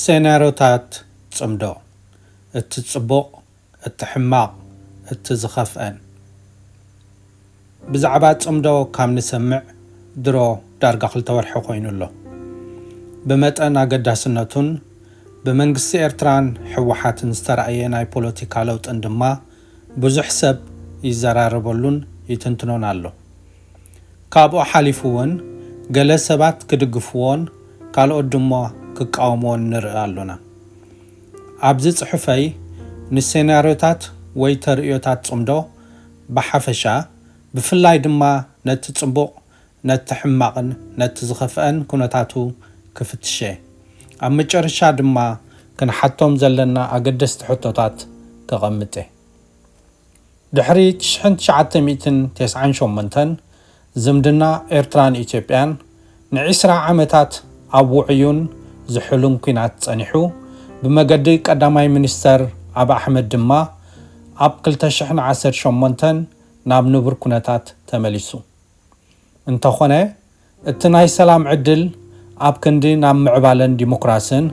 ሴናርዮታት ጽምዶ፣ እቲ ጽቡቕ፣ እቲ ሕማቕ፣ እቲ ዝኸፍአን። ብዛዕባ ጽምዶ ካብ ንሰምዕ ድሮ ዳርጋ ክልተ ወርሒ ኮይኑ ኣሎ። ብመጠን ኣገዳስነቱን ብመንግስቲ ኤርትራን ህወሓትን ዝተራእየ ናይ ፖለቲካ ለውጥን ድማ ብዙሕ ሰብ ይዘራረበሉን ይትንትኖን ኣሎ። ካብኡ ሓሊፉ እውን ገለ ሰባት ክድግፍዎን ካልኦት ድማ ክቃወምዎን ንርኢ ኣሎና። ኣብዚ ጽሑፈይ ንሴናርዮታት ወይ ተርእዮታት ጽምዶ ብሓፈሻ፣ ብፍላይ ድማ ነቲ ጽቡቕ፣ ነቲ ሕማቕን ነቲ ዝኸፍአን ኩነታቱ ክፍትሸ፣ ኣብ መጨረሻ ድማ ክንሓቶም ዘለና ኣገደስቲ ሕቶታት ከቐምጠ። ድሕሪ ሽሕን ትሽዓተ ሚእትን ተስዓን ሸሞንተን ዝምድና ኤርትራን ኢትዮጵያን ንዒስራ ዓመታት ኣብ ውዑዩን ዝሑልን ኲናት ጸኒሑ፣ ብመገዲ ቀዳማይ ሚኒስተር ኣብ ኣሕመድ ድማ ኣብ ክልተ ሽሕን ዓሰርተ ሸሞንተን ናብ ንቡር ኩነታት ተመሊሱ። እንተኾነ፣ እቲ ናይ ሰላም ዕድል ኣብ ክንዲ ናብ ምዕባለን ዲሞክራስን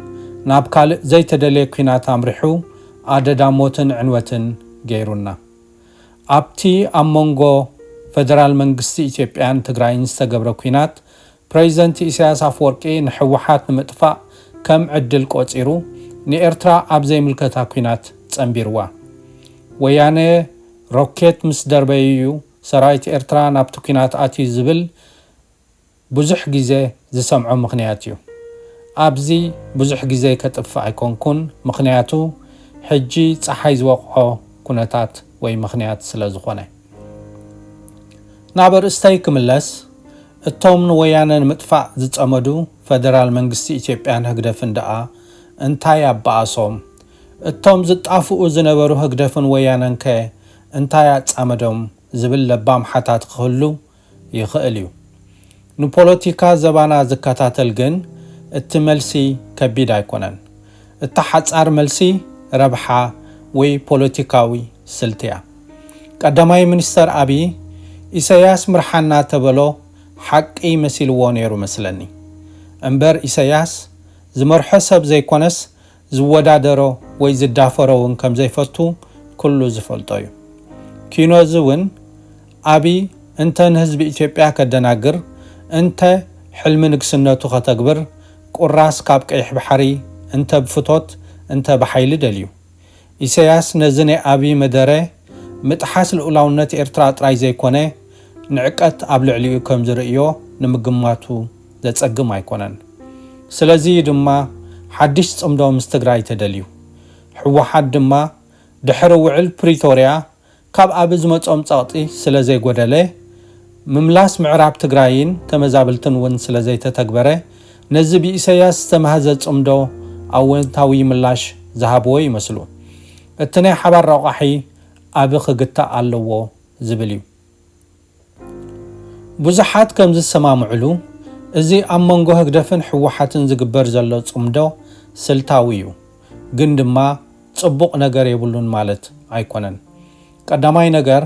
ናብ ካልእ ዘይተደልየ ኲናት ኣምሪሑ ኣደዳ ሞትን ዕንወትን ገይሩና። ኣብቲ ኣብ መንጎ ፈደራል መንግስቲ ኢትዮጵያን ትግራይን ዝተገብረ ኲናት፣ ፕሬዚደንት ኢሳያስ ኣፈወርቂ ንሕወሓት ንምጥፋእ ከም ዕድል ቆጺሩ ንኤርትራ ኣብ ዘይምልከታ ኲናት ጸንቢርዋ። ወያነ ሮኬት ምስ ደርበዩ እዩ ሰራዊት ኤርትራ ናብቲ ኲናት ኣትዩ ዝብል ብዙሕ ግዜ ዝሰምዖ ምኽንያት እዩ። ኣብዚ ብዙሕ ግዜ ከጥፍእ ኣይኮንኩን፣ ምኽንያቱ ሕጂ ጸሓይ ዝወቕዖ ኩነታት ወይ ምኽንያት ስለ ዝኾነ። ናብ ኣርእስተይ ክምለስ፣ እቶም ንወያነ ንምጥፋእ ዝጸመዱ ፈደራል መንግስቲ ኢትዮጵያን ህግደፍን ደኣ እንታይ ኣበኣሶም? እቶም ዝጣፍኡ ዝነበሩ ህግደፍን ወያነንከ እንታይ ኣጻመዶም? ዝብል ለባም ሓታት ክህሉ ይኽእል እዩ። ንፖለቲካ ዘባና ዝከታተል ግን እቲ መልሲ ከቢድ ኣይኮነን። እታ ሓጻር መልሲ ረብሓ ወይ ፖለቲካዊ ስልቲ እያ። ቀዳማይ ሚኒስተር ኣብይ፣ ኢሳያስ ምርሓና ተበሎ ሓቂ መሲልዎ ነይሩ መስለኒ። እምበር ኢሳያስ ዝመርሖ ሰብ ዘይኮነስ ዝወዳደሮ ወይ ዝዳፈሮ እውን ከም ዘይፈቱ ኩሉ ዝፈልጦ እዩ። ኪኖዚ እውን ኣብይ እንተ ንህዝቢ ኢትዮጵያ ከደናግር፣ እንተ ሕልሚ ንግስነቱ ከተግብር፣ ቁራስ ካብ ቀይሕ ባሕሪ እንተ ብፍቶት እንተ ብሓይሊ ደልዩ። ኢሳያስ ነዚ ናይ ኣብይ መደረ ምጥሓስ ልኡላውነት ኤርትራ ጥራይ ዘይኮነ፣ ንዕቀት ኣብ ልዕሊኡ ከም ዝርእዮ ንምግማቱ ዘጸግም ኣይኮነን። ስለዚ ድማ ሓድሽ ጽምዶ ምስ ትግራይ ተደልዩ። ህወሓት ድማ ድሕሪ ውዕል ፕሪቶርያ ካብ ኣብይ ዝመጾም ጸቕጢ ስለ ዘይጎደለ፣ ምምላስ ምዕራብ ትግራይን ተመዛብልትን እውን ስለ ዘይተተግበረ፣ ነዚ ብኢሳያስ ዝተማህዘ ጽምዶ ኣወንታዊ ምላሽ ዝሃብዎ ይመስሉ። እቲ ናይ ሓባር ረቋሒ ኣብይ ክግታእ ኣለዎ ዝብል እዩ። ብዙሓት ከም ዝሰማምዕሉ፣ እዚ ኣብ መንጎ ህግደፍን ህወሓትን ዝግበር ዘሎ ጽምዶ ስልታዊ እዩ፣ ግን ድማ ጽቡቕ ነገር የብሉን ማለት ኣይኮነን። ቀዳማይ ነገር፣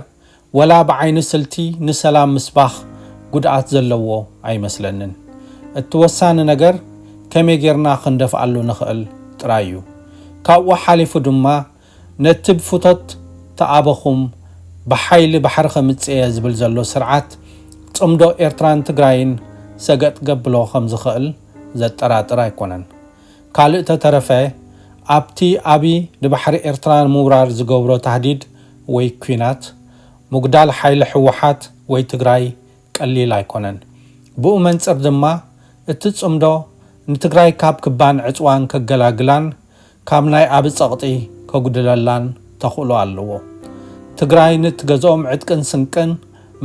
ወላ ብዓይኒ ስልቲ ንሰላም ምስባኽ ጉድኣት ዘለዎ ኣይመስለንን። እቲ ወሳኒ ነገር ከመይ ጌርና ክንደፍኣሉ ንኽእል ጥራይ እዩ። ካብኡ ሓሊፉ ድማ ነቲ ብፍቶት ተኣበኹም ብሓይሊ ባሕሪ ከምጽእ እየ ዝብል ዘሎ ስርዓት ጽምዶ ኤርትራን ትግራይን ሰገጥ ከብሎ ከም ዝኽእል ዘጠራጥር ኣይኮነን። ካልእ ተተረፈ ኣብቲ ኣብይ ንባሕሪ ኤርትራ ንምውራር ዝገብሮ ታህዲድ ወይ ኲናት፣ ምጉዳል ሓይሊ ህወሓት ወይ ትግራይ ቀሊል ኣይኮነን። ብኡ መንጽር ድማ እቲ ጽምዶ ንትግራይ ካብ ክባን ዕጽዋን ከገላግላን ካብ ናይ ኣብይ ጸቕጢ ከጉድለላን ተኽእሎ ኣለዎ። ትግራይ ንእትገዝኦም ዕጥቅን ስንቅን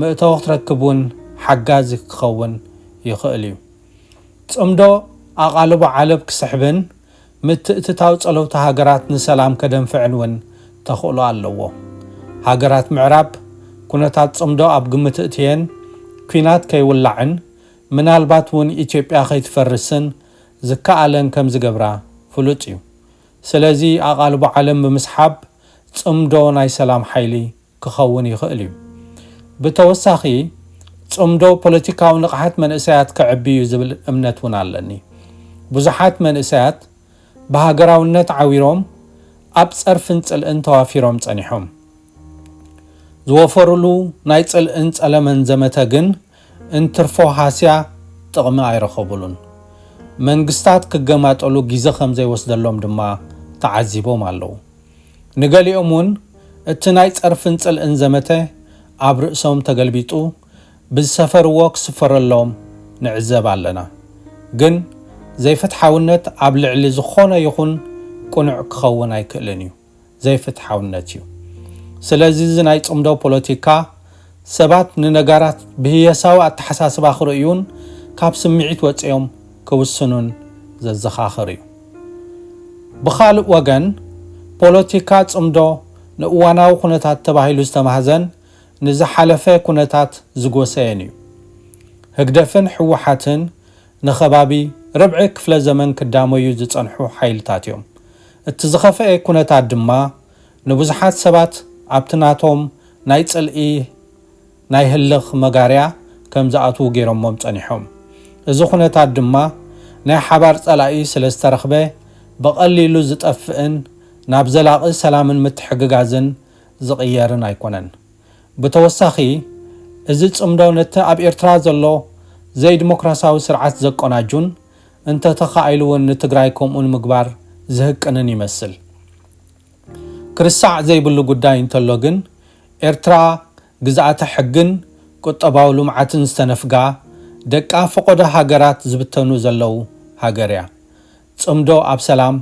መእተዊ ክትረክብ እውን ሓጋዚ ክኸውን ይኽእል እዩ። ጽምዶ ኣቓልቦ ዓለብ ክስሕብን ምትእትታው ጸለውቲ ሃገራት ንሰላም ከደንፍዕን እውን ተኽእሎ ኣለዎ። ሃገራት ምዕራብ ኩነታት ጽምዶ ኣብ ግምት እእትየን ኲናት ከይውላዕን ምናልባት እውን ኢትዮጵያ ከይትፈርስን ዝከኣለን ከም ዝገብራ ፍሉጥ እዩ። ስለዚ ኣቓልቦ ዓለም ብምስሓብ ጽምዶ ናይ ሰላም ሓይሊ ክኸውን ይኽእል እዩ። ብተወሳኺ ጽምዶ ፖለቲካዊ ንቕሓት መንእሰያት ከዕቢ እዩ ዝብል እምነት እውን ኣለኒ። ብዙሓት መንእሰያት ብሃገራውነት ዓዊሮም ኣብ ጸርፍን ጽልእን ተዋፊሮም ጸኒሖም። ዝወፈሩሉ ናይ ጽልእን ጸለመን ዘመተ ግን እንትርፎ ሃስያ ጥቕሚ ኣይረኸቡሉን። መንግስታት ክገማጠሉ ግዜ ከም ዘይወስደሎም ድማ ተዓዚቦም ኣለዉ። ንገሊኦም እውን እቲ ናይ ጸርፍን ጽልእን ዘመተ ኣብ ርእሶም ተገልቢጡ ብዝሰፈርዎ ክስፈረሎም ንዕዘብ ኣለና። ግን ዘይፍትሓውነት ኣብ ልዕሊ ዝኾነ ይኹን ቅኑዕ ክኸውን ኣይክእልን እዩ። ዘይፍትሓውነት እዩ። ስለዚ እዚ ናይ ጽምዶ ፖለቲካ ሰባት ንነጋራት ብህየሳዊ ኣተሓሳስባ ክርእዩን ካብ ስምዒት ወጺኦም ክውስኑን ዘዘኻኽር እዩ። ብኻልእ ወገን ፖለቲካ ጽምዶ ንእዋናዊ ኩነታት ተባሂሉ ዝተማህዘን ንዝሓለፈ ኩነታት ዝጎሰየን እዩ። ህግደፍን ህወሓትን ንኸባቢ ርብዒ ክፍለ ዘመን ክዳመዩ ዝጸንሑ ሓይልታት እዮም። እቲ ዝኸፍአ ኩነታት ድማ ንብዙሓት ሰባት ኣብቲ ናቶም ናይ ጽልኢ ናይ ህልኽ መጋርያ ከም ዝኣትዉ ገይሮሞም ጸኒሖም። እዚ ኩነታት ድማ ናይ ሓባር ጸላኢ ስለ ዝተረኽበ ብቐሊሉ ዝጠፍእን ናብ ዘላቒ ሰላምን ምትሕግጋዝን ዝቕየርን ኣይኮነን። ብተወሳኺ እዚ ጽምዶ ነቲ ኣብ ኤርትራ ዘሎ ዘይዲሞክራሲያዊ ስርዓት ዘቆናጁን እንተተኻኢሉ እውን ንትግራይ ከምኡ ንምግባር ዝህቅንን ይመስል። ክርሳዕ ዘይብሉ ጉዳይ እንተሎ ግን ኤርትራ ግዝኣተ ሕግን ቁጠባዊ ልምዓትን ዝተነፍጋ ደቃ ፈቆዶ ሃገራት ዝብተኑ ዘለዉ ሃገር እያ። ጽምዶ ኣብ ሰላም፣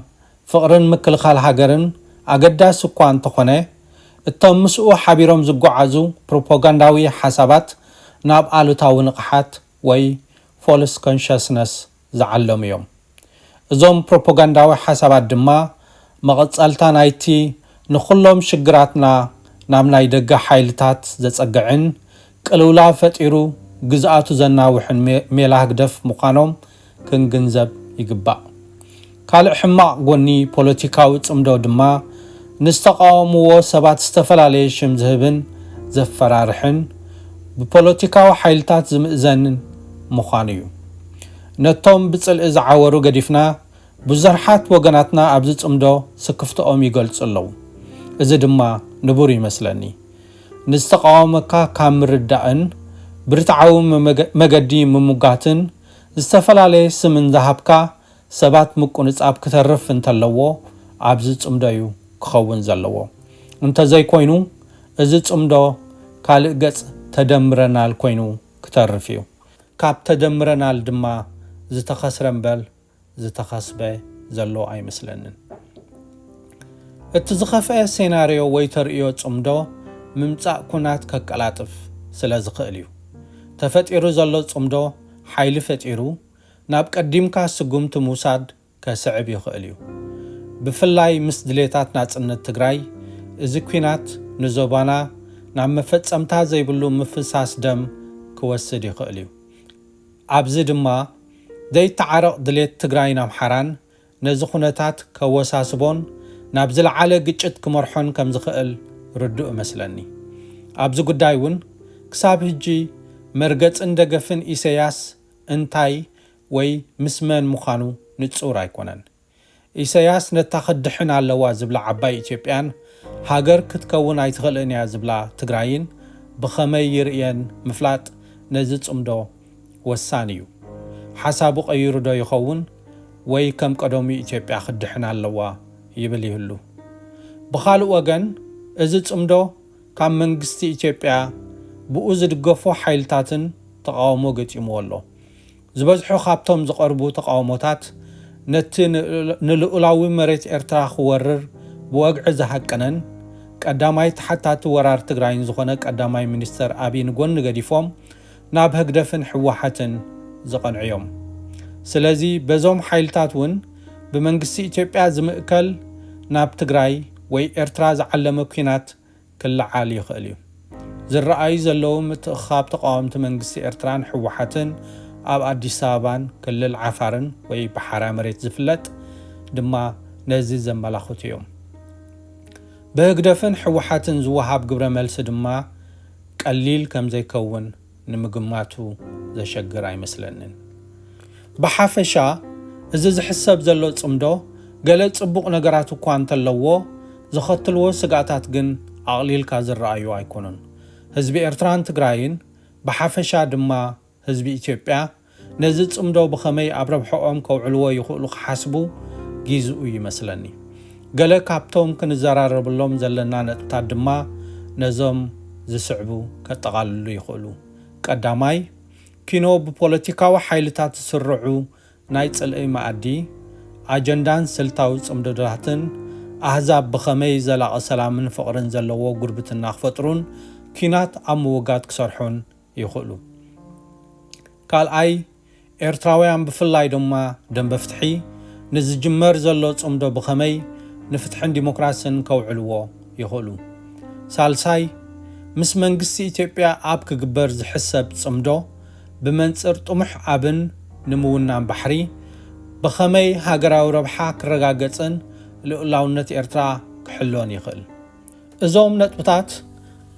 ፍቕርን ምክልኻል ሃገርን ኣገዳሲ እኳ እንተኾነ እቶም ምስኡ ሓቢሮም ዝጓዓዙ ፕሮፓጋንዳዊ ሓሳባት ናብ ኣሉታዊ ንቕሓት ወይ false consciousness ዝዓለሙ እዮም። እዞም ፕሮፓጋንዳዊ ሓሳባት ድማ መቐጸልታ ናይቲ ንኹሎም ሽግራትና ናብ ናይ ደገ ሓይልታት ዘጸግዕን ቅልውላው ፈጢሩ ግዝኣቱ ዘናውሕን ሜ- ሜላ ህግደፍ ምዃኖም ክንግንዘብ ይግባእ። ካልእ ሕማቕ ጎኒ ፖለቲካዊ ጽምዶ ድማ ንዝተቓወምዎ ሰባት ዝተፈላለየ ሽም ዝህብን ዘፈራርሕን ብፖለቲካዊ ሓይልታት ዝምእዘንን ምዃኑ እዩ። ነቶም ብጽልኢ ዝዓወሩ ገዲፍና ብዙርሓት ወገናትና ኣብዚ ጽምዶ ስክፍትኦም ይገልጹ ኣለዉ። እዚ ድማ ንቡር ይመስለኒ። ንዝተቓወመካ ካብ ምርዳእን ብርትዓዊ መመገ- መገዲ ምሙጋትን ዝተፈላለየ ስም እንዳሃብካ ሰባት ምቁንጻብ ክተርፍ እንተለዎ ኣብዚ ጽምዶ እዩ ክኸውን ዘለዎ። እንተዘይኮይኑ እዚ ጽምዶ ካልእ ገጽ ተደምረናል ኮይኑ ክተርፍ እዩ። ካብ ተደምረናል ድማ ዝተኸስረ እምበር ዝተኸስበ ዘሎ ኣይመስለንን። እቲ ዝኸፍአ ሴናርዮ ወይ ተርእዮ ጽምዶ ምምጻእ ኩናት ከቀላጥፍ ስለ ዝኽእል እዩ። ተፈጢሩ ዘሎ ጽምዶ ሓይሊ ፈጢሩ ናብ ቀዲምካ ስጉምቲ ምውሳድ ከስዕብ ይኽእል እዩ። ብፍላይ ምስ ድሌታት ናጽነት ትግራይ እዚ ኲናት ንዞባና ናብ መፈጸምታ ዘይብሉ ምፍሳስ ደም ክወስድ ይኽእል እዩ። ኣብዚ ድማ ዘይተዓረቕ ድሌት ትግራይን ኣምሓራን ነዚ ኩነታት ከወሳስቦን ናብ ዝለዓለ ግጭት ክመርሖን ከም ዝኽእል ርዱእ እመስለኒ። ኣብዚ ጉዳይ እውን ክሳብ ሕጂ መርገጽን ደገፍን ኢሰያስ እንታይ ወይ ምስ መን ምዃኑ ንጹር ኣይኮነን። ኢሰያስ ነታ ክትድሕን ኣለዋ ዝብላ ዓባይ ኢትዮጵያን ሃገር ክትከውን ኣይትኽእልን እያ ዝብላ ትግራይን ብኸመይ ይርእየን ምፍላጥ ነዚ ጽምዶ ወሳኒ እዩ። ሓሳቡ ቀይሩ ዶ ይኸውን ወይ ከም ቀደሙ ኢትዮጵያ ክትድሕን ኣለዋ ይብል ይህሉ። ብኻልእ ወገን እዚ ጽምዶ ካብ መንግስቲ ኢትዮጵያ ብኡ ዝድገፎ ሓይልታትን ተቓውሞ ገጢምዎ ኣሎ። ዝበዝሑ ካብቶም ዝቐርቡ ተቓውሞታት ነቲ ንልኡላዊ መሬት ኤርትራ ክወርር ብወግዒ ዝሃቀነን ቀዳማይ ተሓታቲ ወራር ትግራይን ዝኾነ ቀዳማይ ሚኒስተር ኣብይ ንጎኒ ገዲፎም ናብ ህግደፍን ህወሓትን ዝቐንዑ እዮም። ስለዚ በዞም ሓይልታት እውን ብመንግስቲ ኢትዮጵያ ዝምእከል ናብ ትግራይ ወይ ኤርትራ ዝዓለመ ኲናት ክለዓል ይኽእል እዩ። ዝረኣዩ ዘለዉ ምትእኽኻብ ተቓወምቲ መንግስቲ ኤርትራን ህወሓትን ኣብ ኣዲስ ኣበባን ክልል ዓፋርን ወይ ብሓራ መሬት ዝፍለጥ ድማ ነዚ ዘመላኽቱ እዮም። ብህግደፍን ህወሓትን ዝወሃብ ግብረ መልሲ ድማ ቀሊል ከም ዘይከውን ንምግማቱ ዘሸግር ኣይመስለንን። ብሓፈሻ እዚ ዝሕሰብ ዘሎ ጽምዶ ገለ ጽቡቕ ነገራት እኳ እንተለዎ፣ ዘኸትልዎ ስግኣታት ግን ኣቕሊልካ ዝረኣዩ ኣይኮኑን። ህዝቢ ኤርትራን ትግራይን ብሓፈሻ ድማ ህዝቢ ኢትዮጵያ ነዚ ጽምዶ ብኸመይ ኣብ ረብሐኦም ከውዕልዎ ይኽእሉ ክሓስቡ ጊዝኡ ይመስለኒ። ገለ ካብቶም ክንዘራረብሎም ዘለና ነጥብታት ድማ ነዞም ዝስዕቡ ከጠቓልሉ ይኽእሉ። ቀዳማይ፣ ኪኖ ብፖለቲካዊ ሓይልታት ዝስርዑ ናይ ጽልኢ መኣዲ፣ ኣጀንዳን ስልታዊ ጽምዶታትን ኣህዛብ ብኸመይ ዘላቒ ሰላምን ፍቕርን ዘለዎ ጉርብትና ክፈጥሩን ኲናት ኣብ ምውጋድ ክሰርሑን ይኽእሉ። ካልኣይ፣ ኤርትራውያን ብፍላይ ድማ ደንበ ፍትሒ ንዝጅመር ዘሎ ጽምዶ ብኸመይ ንፍትሕን ዲሞክራስን ከውዕልዎ ይኽእሉ። ሳልሳይ፣ ምስ መንግስቲ ኢትዮጵያ ኣብ ክግበር ዝሕሰብ ጽምዶ ብመንጽር ጥሙሕ ኣብን ንምውናን ባሕሪ ብኸመይ ሃገራዊ ረብሓ ክረጋገጽን ልኡላውነት ኤርትራ ክሕሎን ይኽእል። እዞም ነጥብታት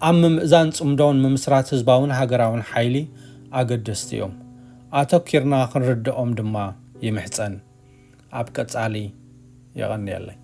ኣብ ምምእዛን ጽምዶን ምምስራት ህዝባውን ሃገራውን ሓይሊ ኣገደስቲ እዮም። ኣተኪርና ክንርድኦም ድማ ይምሕጸን። ኣብ ቀጻሊ የቐንየለይ።